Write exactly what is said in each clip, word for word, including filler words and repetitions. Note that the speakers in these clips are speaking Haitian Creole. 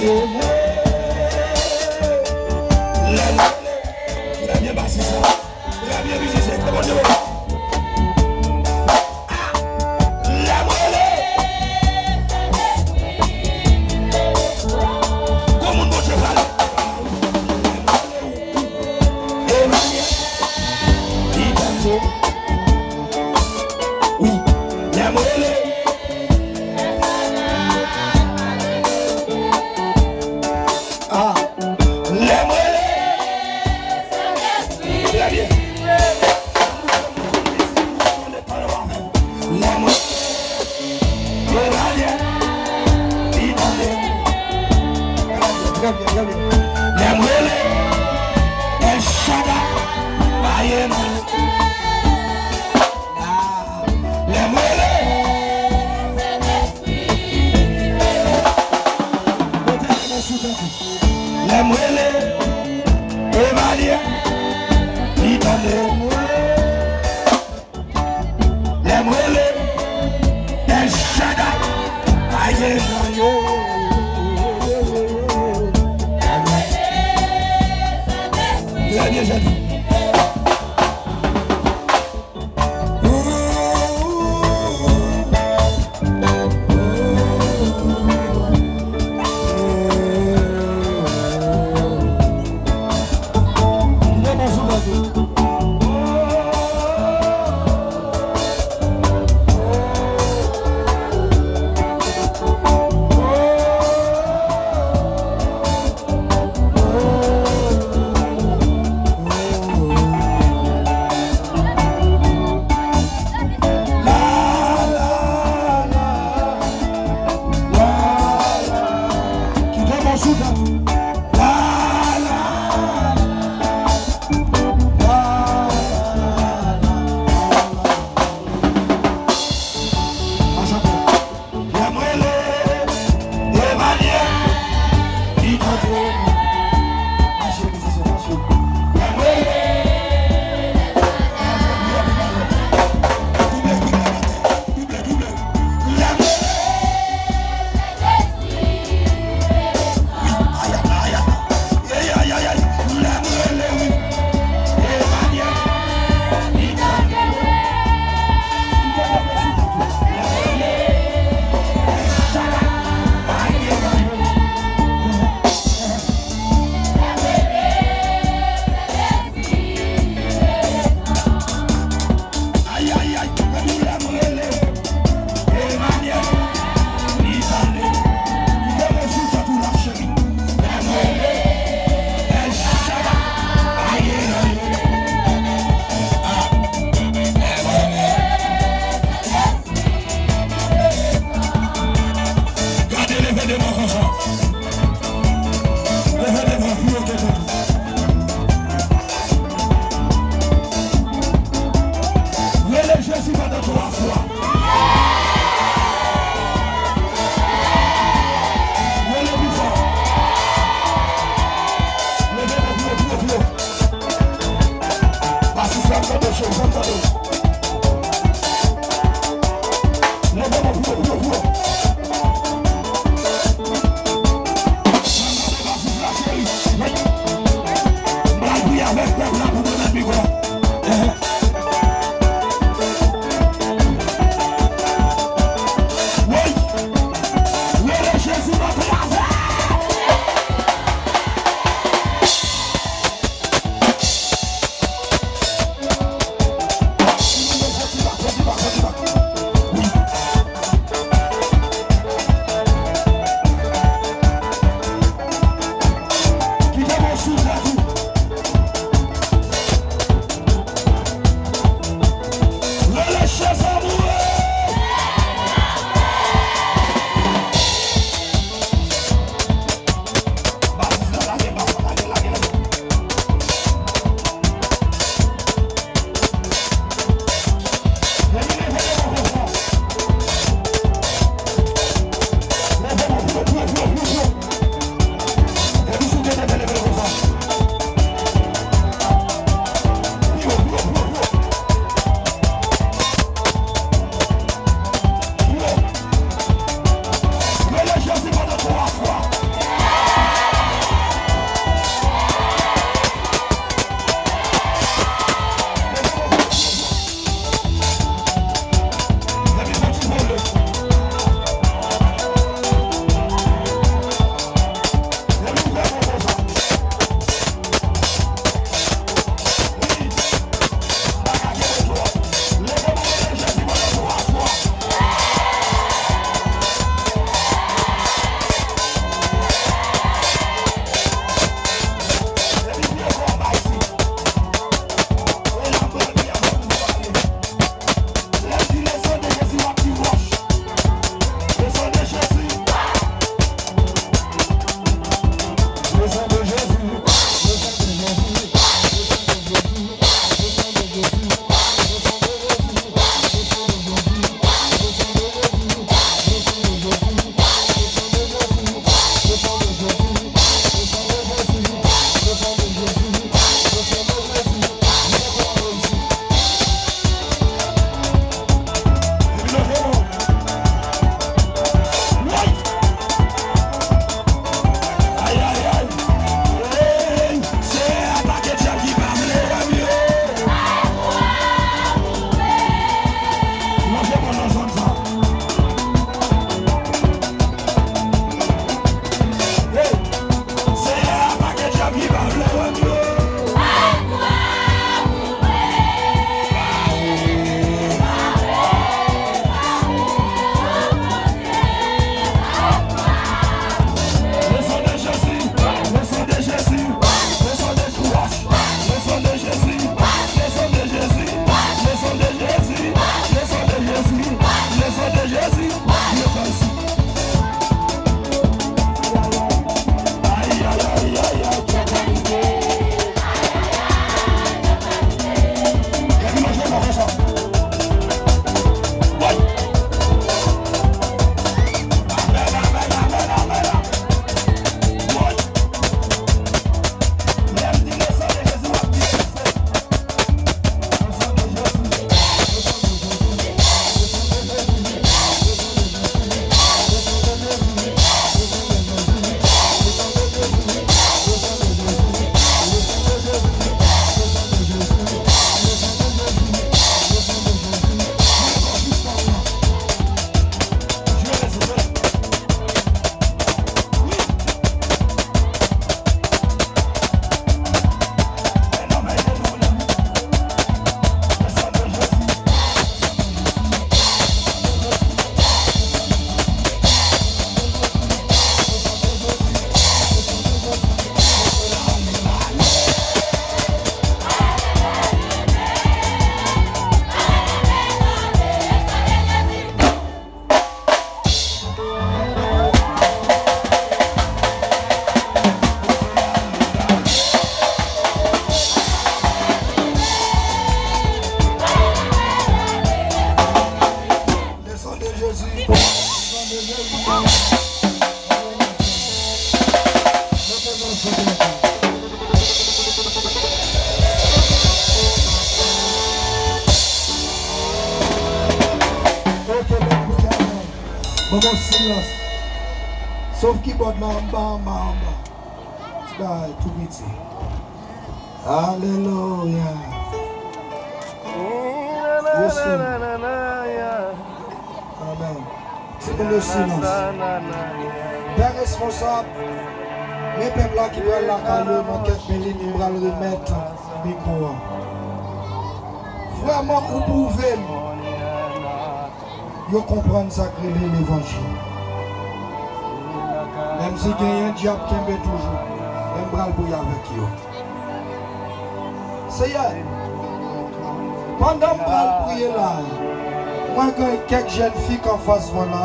Lè m rele, trè byen, basis la. Trè byen, mizisyen, se Bondye, wi. Ah! Lè m rele, gon moun Bondye pale. Emmanuel, li tande. Wi, lè m rele. Ah, lè m rele. Trè byen. Lè m rele. Emmanuel, li tande. Trè byen, trè byen, trè byen. Lè m rele. El Shaddai. Aye, non. Ah, lè m rele. Mete men sou tèt ou. Lè m rele. Emmanuel, li tande. Lè m rele. El Shaddai. Aye, aye. Trè byen, jèn. Lè m rele Emmanuel, li tande. Mache, mizisyen, mache. Lè m rele. Double, double, double. Lè m rele. Wi, ayata, ayata. Ey, ay, ay, ay. Lè m rele, wi. Emmanuel, li tande. Gade, leve de men konsa. Leve de men pi wo ke tout. Rele Jezi pandan twa fwa. Rele pi fò. Leve men pi wo, pi wo, pi wo. Basis la, m tande w cho, m tande w. Leve men pi wo, pi wo, pi wo. M pral priye avèk pèp la pou mwen mèt mikwo a. Woy! Rele Jezi nan travè! Le sang de Jésus. Le sang de Jésus. Mete men sou tèt ou. Ok, lève priye avè m. Ban m yon silans. Sof kibòd la anba, anba, anba. Ti bagay tou piti. Alelouya. Yo sou. Amèn. Ti moun yo silans. Pè responsab, men pèp la ki pral lakay yo nan kèk minit, m pral remèt mikwo a. Vrèman, ou pwouve m. Yo konprann sa k rele levanjil. Menm si genyen dyab kenbe toujou, men m pral priye avèk yo. Seyè, pandan m pral priye la, mwen gen kèk jèn fi k anfas mwen la.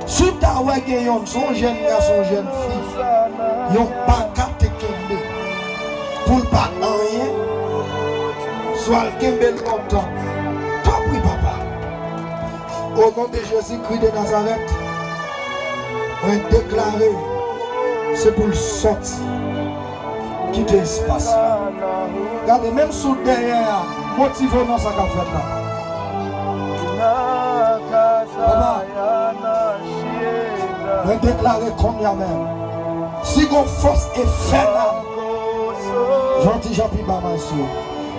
Si w ta wè gen yonn, se yon jèn gason, yon jèn fi, yon baka te kenbe pou l pa anyen, swa l kenbe l lontan. Tanpri, papa. O non de Jezikri de Nazarèt, mwen deklare se pou l sòti. Kite espas la. Gade, menm sou dèyè a, motive w nan sa k ap fèt la. Papa, mwen deklare kounye a menm, si gon fòs enfènal, jan di Jean Pi Ba Maestro,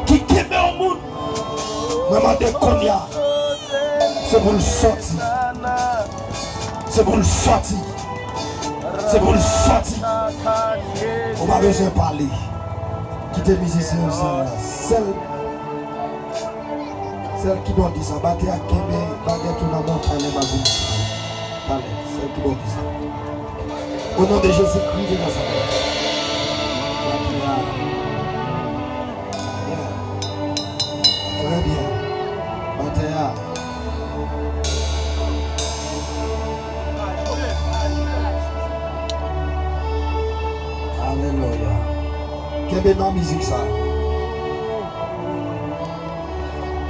ki kenbe yon moun, mwen mande kounye a, se pou l sòti. Se pou l sòti. Se pou l sòti. Ou pa bezwen pale. Kite mizisyen yo sa la. Sèl, sèl kibòdis sa. Batè a kenbe bagèt ou nan men w, talè m ap vin. Talè, sèl kibòdis sa. O non de Jezikri de Nazarèt. Batè a. Trè byen. Batè a. Alelouya. Kenbe nan mizik sa.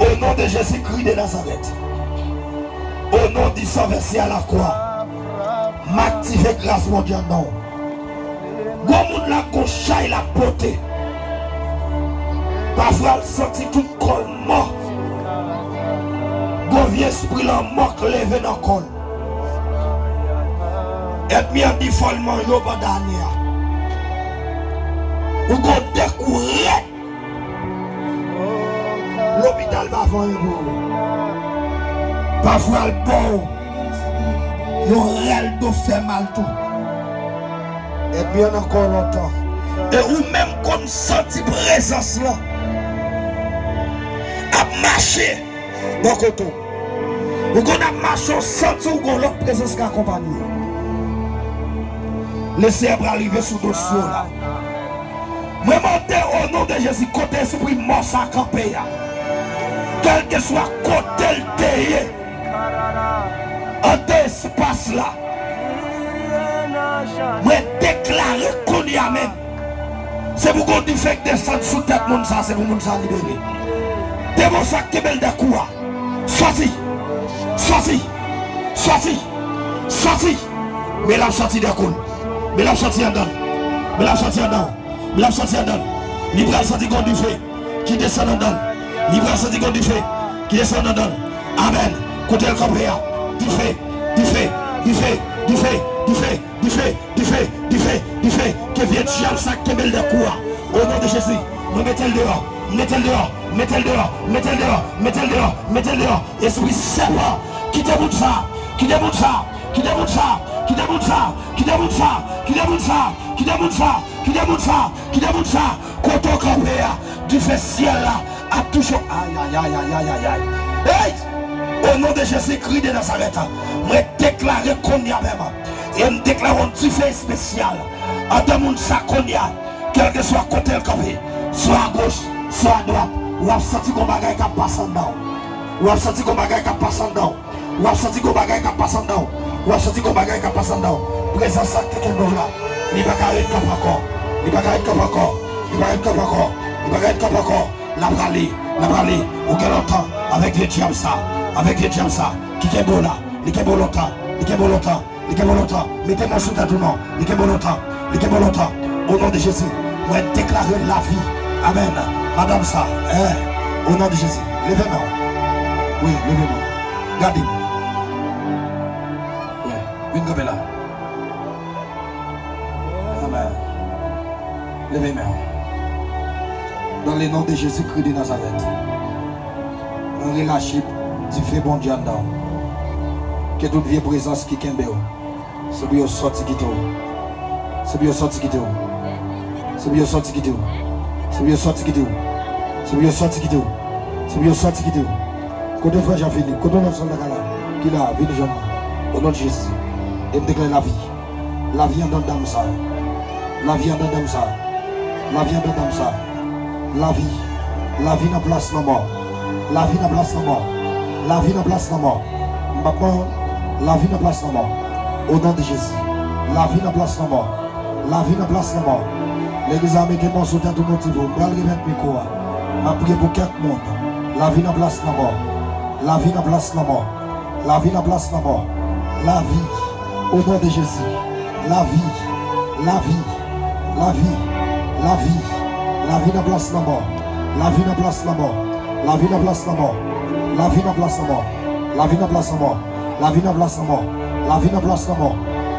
O non de Jezikri de Nazarèt. O non di san vèse a lakwa. M aktive gras Bondye nan w. Gwo moun la gon chay l ap pote. Pafwa l santi tout kò l mò. Gon vye espri lanmò k leve nan kò l. Ènmi an di fò l manje w pandan ane a. Ou gon de kou rèd. Lopital pa fè anyen pou ou. Pafwa l ba w yon rèl do fè mal tou. Ènmi an nan kò w lontan. E ou menm konn santi prezans lan ap mache bò kote w. Ou konn ap mache, w santi w gon lòt prezans k akonpanye w. Lesenyè pral rive sou dosye w la. Mwen mande o non de Jezi, kote espri mò sa kanpe a, kèlkeswa kote l te ye, anndan espas la, mwen deklare kounye a menm, se pou gon dife k desann sou tèt moun sa, se pou moun sa libere. Demon sa k kenbe l de kou a, sòti! Sòti! Sòti! Sòti! Men l ap sòti de kou l. Men l ap sòti anndan l. Men l ap sòti anndan w. Men l ap sòti anndan l. Li pral santi gon dife ki desann anndan l. Li pral santi gon dife ki desann anndan l. Amèn. Kote l kanpe a. Dife, dife, dife, dife, dife, dife, dife, dife, dife, dife. Ke vye dyab sa k kenbe l de kou a. O non de Jezi, mwen mete l deyò. Mete l deyò. Mete l deyò. Mete l deyò. Mete l deyò. Mete l deyò. Espri sèpan. Kite moun sa. Kite moun sa. Kite moun sa. Kite moun sa. Kite moun sa. Kite moun sa. Kite moun sa. Kite moun sa. Kite moun sa. Kote w kanpe a. Dife syèl la ap touche w. Ay, ay, ay, ay, ay, ay, ay. Ey! O non de Jezikri de Nazarèt, mwen deklare kounye a menm, e m deklare yon dife espesyal anndan moun sa kounye a, kèlkeswa kote l kanpe, swa agoch, swa adwat, w ap santi gon bagay k ap pase anndan w. W ap santi gon bagay k ap pase anndan w. W ap santi gon bagay k ap pase anndan w. W ap santi gon bagay k ap pase anndan w. Prezans sa k te kenbe w la, li pa ka ret kanpe ankò. Li pa ka ret kanpe ankò. Li pa ka ret kanpe ankò. Li pa ka ret kanpe ankò. L ap rale, l ap rale. Ou gen lontan avèk vye dyab sa, avèk vye dyab sa ki kenbe w la. Li kenbe w lontan. Li kenbe w lontan. Li kenbe w lontan. Mete men w sou tèt ou non. Li kenbe w lontan. Li kenbe w lontan. O non de Jezi, mwen deklare lavi. Amèn. Madanm sa, eh, o non de Jezi, leve men w. Wi, leve men w. Gade m. Wi, vin kanpe la. Amèn. Leve men w. Dans le nom de Jésus-Christ de Nazareth. Mwen relache dife Bondye anndan w. Ke tout vye prezans ki kenbe w, se pou yo sòti kite w. Se pou yo sòti kite w. Se pou yo sòti kite w. Se pou yo sòti kite w. Se pou yo sòti kite w. Se pou yo sòti kite w. Kote frè Jean Philippe? Kote lòt sòlda k la? Ki la? Vini jwenn mwen. O non de Jezi. E m deklare lavi. Lavi anndan dam sa. Lavi anndan dam sa. Lavi anndan dam sa. Lavi. Lavi nan plas lanmò. Lavi nan plas lanmò. Lavi nan plas lanmò. M p ap ban lavi nan plas lanmò. O non de Jezi. Lavi nan plas lanmò. Lavi nan plas lanmò. Legliz la mete men sou tèt ou, motive w. M pral remèt mikwo a. M ap priye pou kèk moun. Lavi nan plas lanmò. Lavi nan plas lanmò. Lavi nan plas lanmò. Lavi. O non de Jezi. Lavi. Lavi. Lavi. Lavi. Lavi nan plas lanmò. Lavi nan plas lanmò. Lavi nan plas lanmò. Lavi nan plas lanmò. Lavi nan plas lanmò. Lavi nan plas lanmò. Lavi nan plas lanmò.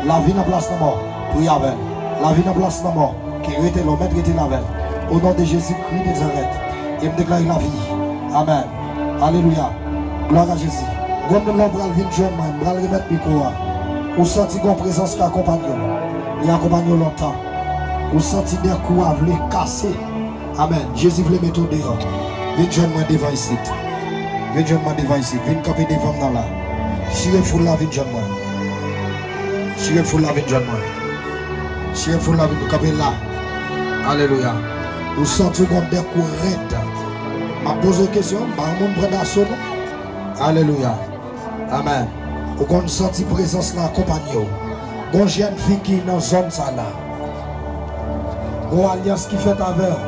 Lavi nan plas lanmò. Priye avè l. Lavi nan plas lanmò. Ki rete la, ou mèt rete la avè l. O non de Jezi Kris de Nazarèt. E m deklare lavi. Amèn. Alelouya. Glwa a Jezi. Gwo moun la, ou pral vin jwenn mwen. M pral remèt mikwo a. Ou santi gon prezans k akonpanye w. Li akonpanye w lontan. Ou santi de kou a vle kase. Amèn. Jezi vle mete w deyò. Vin jwenn mwen devan isit. Vin jwenn mwen devan isit. Vin kanpe devan m nan la. Chire foul la, vin jwenn mwen. Chire foul la, vin jwenn mwen. Chire foul la, vin kanpe la. Alelouya. Ou santi w gon dèk ou rèd. M ap poze w kesyon, m pa yon moun pran daso non. Alelouya. Amèn. Ou konn santi prezans la akonpanye w. Gon jèn fi ki nan zòn sa la. Gon alyans ki fèt avè w.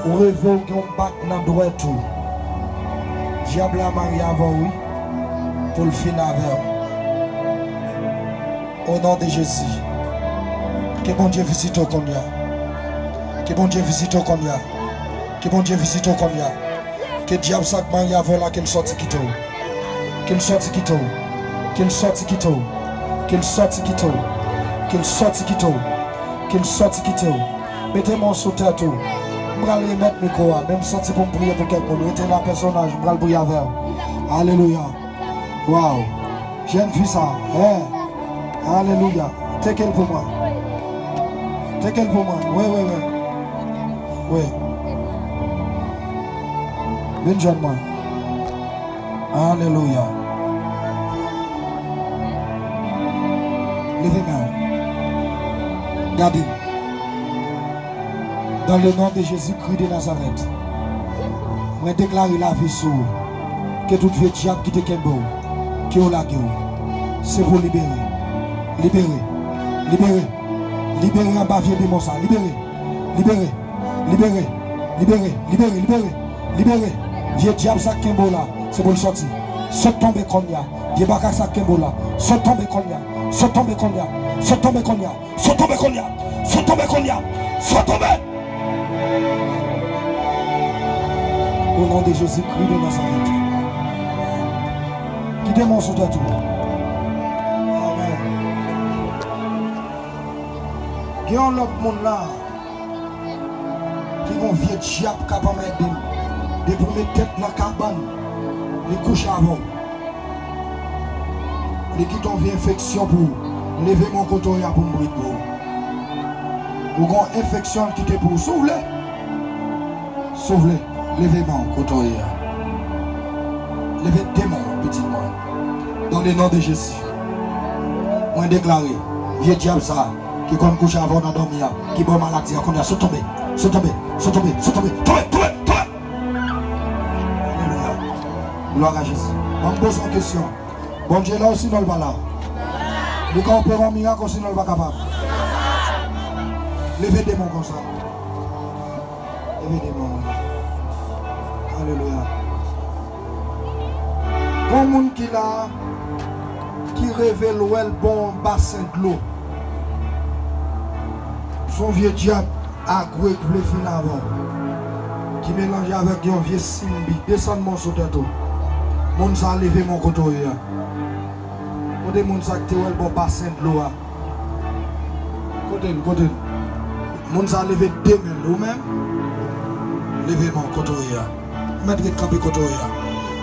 Ou reve w gen yon bak nan dwèt ou. Dyab la marye avè w, wi. Pou l fini avè w. O non de Jezi. Ke Bondye vizite w kounye a. Ke Bondye vizite w kounye a. Ke Bondye vizite w kounye a. Ke dyab sa k marye avè w la, ke l sòti kite w. Ke l sòti kite w. Ke l sòti kite w. Ke l sòti kite w. Ke l sòti kite w. Ke l sòti kite w. Mete men w sou tèt ou. M pral remèt mikwo a, men m santi pou m priye pou kèk moun. Rete la, pèsonaj, m pral priye avè w. Alelouya. Waw. Jèn fi sa. Eh. Alelouya. Teke l pou mwen. Teke l pou mwen. Wi, wi, wi. Wi. Vin jwenn mwen. Alelouya. Leve men w. Gade m. Dans le nom de Jésus-Christ de Nazareth, mwen deklare lavi sou ou. Ke tout vye dyab ki te kenbe w, ke yo lage w. Se pou w libere. Libere. Libere. Libere anba vye demon sa. Libere. Libere. Libere. Libere. Libere. Libere. Libere. Vye dyab sa k kenbe w la, se pou l sòti. Sot tonbe kounye a. Vye makak sa k kenbe w la, sot tonbe kounye a. Sot tonbe kounye a. Sot tonbe kounye a. Sot tonbe kounye a. Sot tonbe kounye a. Sot tonbe. O non de Jezi Kris de Nazarèt. Kite men w sou tèt ou. Amèn. Gen yon lòt moun la ki gon vye dyab k ap anmède l. Depi w met tèt nan kabann, li kouche avè w. Li kite yon vye enfeksyon pou ou. Leve men w kote w ye a pou m priye pou ou. Ou gon enfeksyon l kite pou ou. Si w vle, si w vle, leve men w kote w ye a. Leve de men w, pitit mwen. Dans le nom de Jésus, mwen deklare, vye dyab sa a ki konn kouche avè w nan dòmi a, ki ba w maladi a kounye a, sot tonbe, sot tonbe, sot tonbe, sot tonbe, tonbe, tonbe, tonbe! Alelouya. Glwa a Jezi. Ban m poze yon kesyon. Bondye la osinon l pa la? Ou ka opere yon mirak, osinon l pa kapab. Leve demon konsa. Leve demon. Alelouya. Gon moun ki la, ki reve l wè l bò yon basen dlo. Se yon vye dyab agwe k vle fin avè w, ki melanje avèk yon vye simbi. Desann men w sou tèt ou. Moun sa, leve men w kote w ye a. Kote moun sa k te wè l bò basen dlo a? Kote l, kote l? Moun sa leve de men l, ou menm? Leve men w kote w ye a. Ou mèt ret kanpe kote w ye a.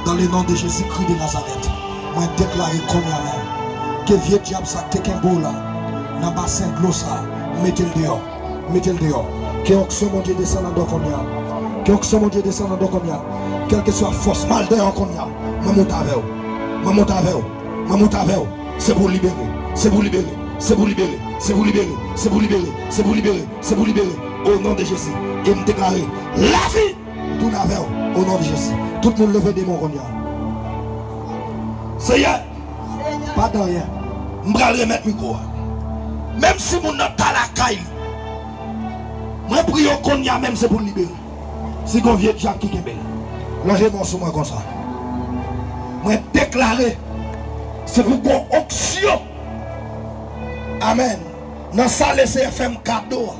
Dans le nom de Jésus-Christ de Nazareth, mwen deklare kounye a menm ke vye dyab sa k te kenbe w la, nan basen dlo sa, mete l deyò. Mete l deyò. Ke onksyon Bondye desann nan do kounye a. Ke onksyon Bondye desann nan do kounye a. Kèlkeswa fòs, m al deyò kounye a. Mwen monte avè w. Mwen monte avè w. Mwen monte avè w. Se pou w libere. Se pou w libere. Se pou w libere. Se pou w libere. Se pou w libere. Se pou w libere. Se pou w libere. O non de Jezi. E m deklare lavi tounen avè w. O non de Jezi. Tout moun leve demon kounye a. Seyè, pa de anyen. M pral remèt mikwo a. Menm si moun nan ta lakay li, mwen priye w kounye a menm, se pou l libere. Si gon vye dyab ki kenbe l, lonje men w sou mwen konsa. Mwen deklare, se pou gon onksyon. Amèn. Nan sa Leseyè fè m kado a,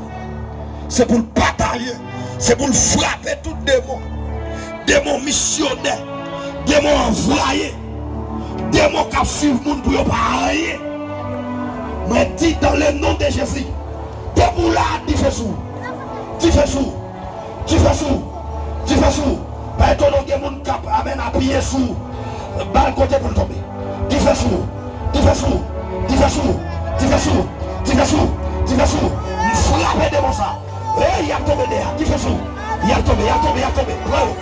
se pou l pataje, se pou l frape tout demon. Demon misyonè, demon anvwaye, demon k ap swiv moun pou yo pa anyen. Mwen di, dans le nom de Jésus, depi w la, dife sou ou. Dife sou ou. Dife sou ou. Dife sou ou. Pa etone w gen moun k ap, amèn, apiye sou ou. Ba l kote pou l tonbe. Dife sou ou. Dife sou ou. Dife sou ou. Dife sou ou. Dife sou ou. Dife sou ou. M frape demon sa. Ey, y ap tonbe deyò. Dife sou ou. Y ap tonbe, y ap tonbe, y ap tonbe. Pran yo.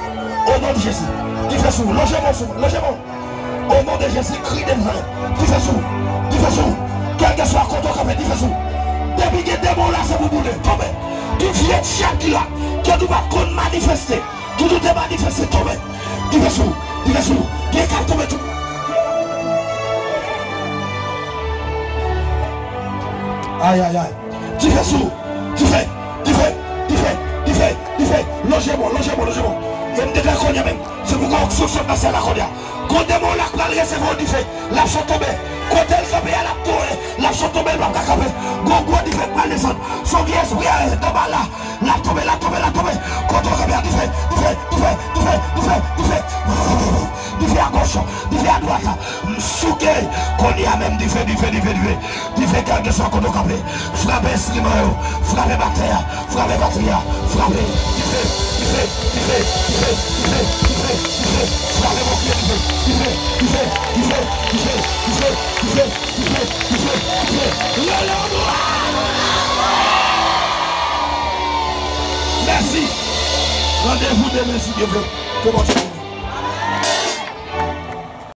O non de Jezi. Dife sou ou. Lonje men w sou mwen. Lonje men w. O non de Jezi, kri de mwen. Dife sou. Dife sou. Kèlkeswa kote w kanpe, dife sou. Depi gen demon la, se pou boule. Tonbe. Ki vye dyab ki la, ke nou pa t konn manifeste, ki nou te manifeste, tonbe. Dife sou. Dife sou. Gen k ap tonbe tou. Ay, ay, ay. Dife sou. Dife. Dife. Dife. Dife. Dife. Lonje men w, lonje men w, lonje men w. E m deklare kounye a menm. Se pou konstriksyon nan syèl la kounye a. Gon demon la k pral resevwa yon dife. L ap sot tonbe. Kote l kanpe a, l ap tonbe. L ap sot tonbe, l p ap ka kanpe. Gon gwo dife k pral desann. Se yon vye espri anba la. L ap tonbe, l ap tonbe, l ap tonbe. Kote w kanpe a, dife, dife, dife, dife, dife, dife. Dife a goch, dife a dwat. M souke. Kounye a menm, dife, dife, dife, dife. Dife kèlkeswa kote w kanpe. Frape enstriman yo. Frape batè a. Frape batri a. Frape. Dife. Dife. Dife. Dife. Dife. Dife. Dife. Frape bokye dife. Dife. Dife. Dife. Dife. Dife. Dife. Dife. Dife. Dife. Rele anmwa. Mèsi. Randevou demen si Dye vle. Ke Bondye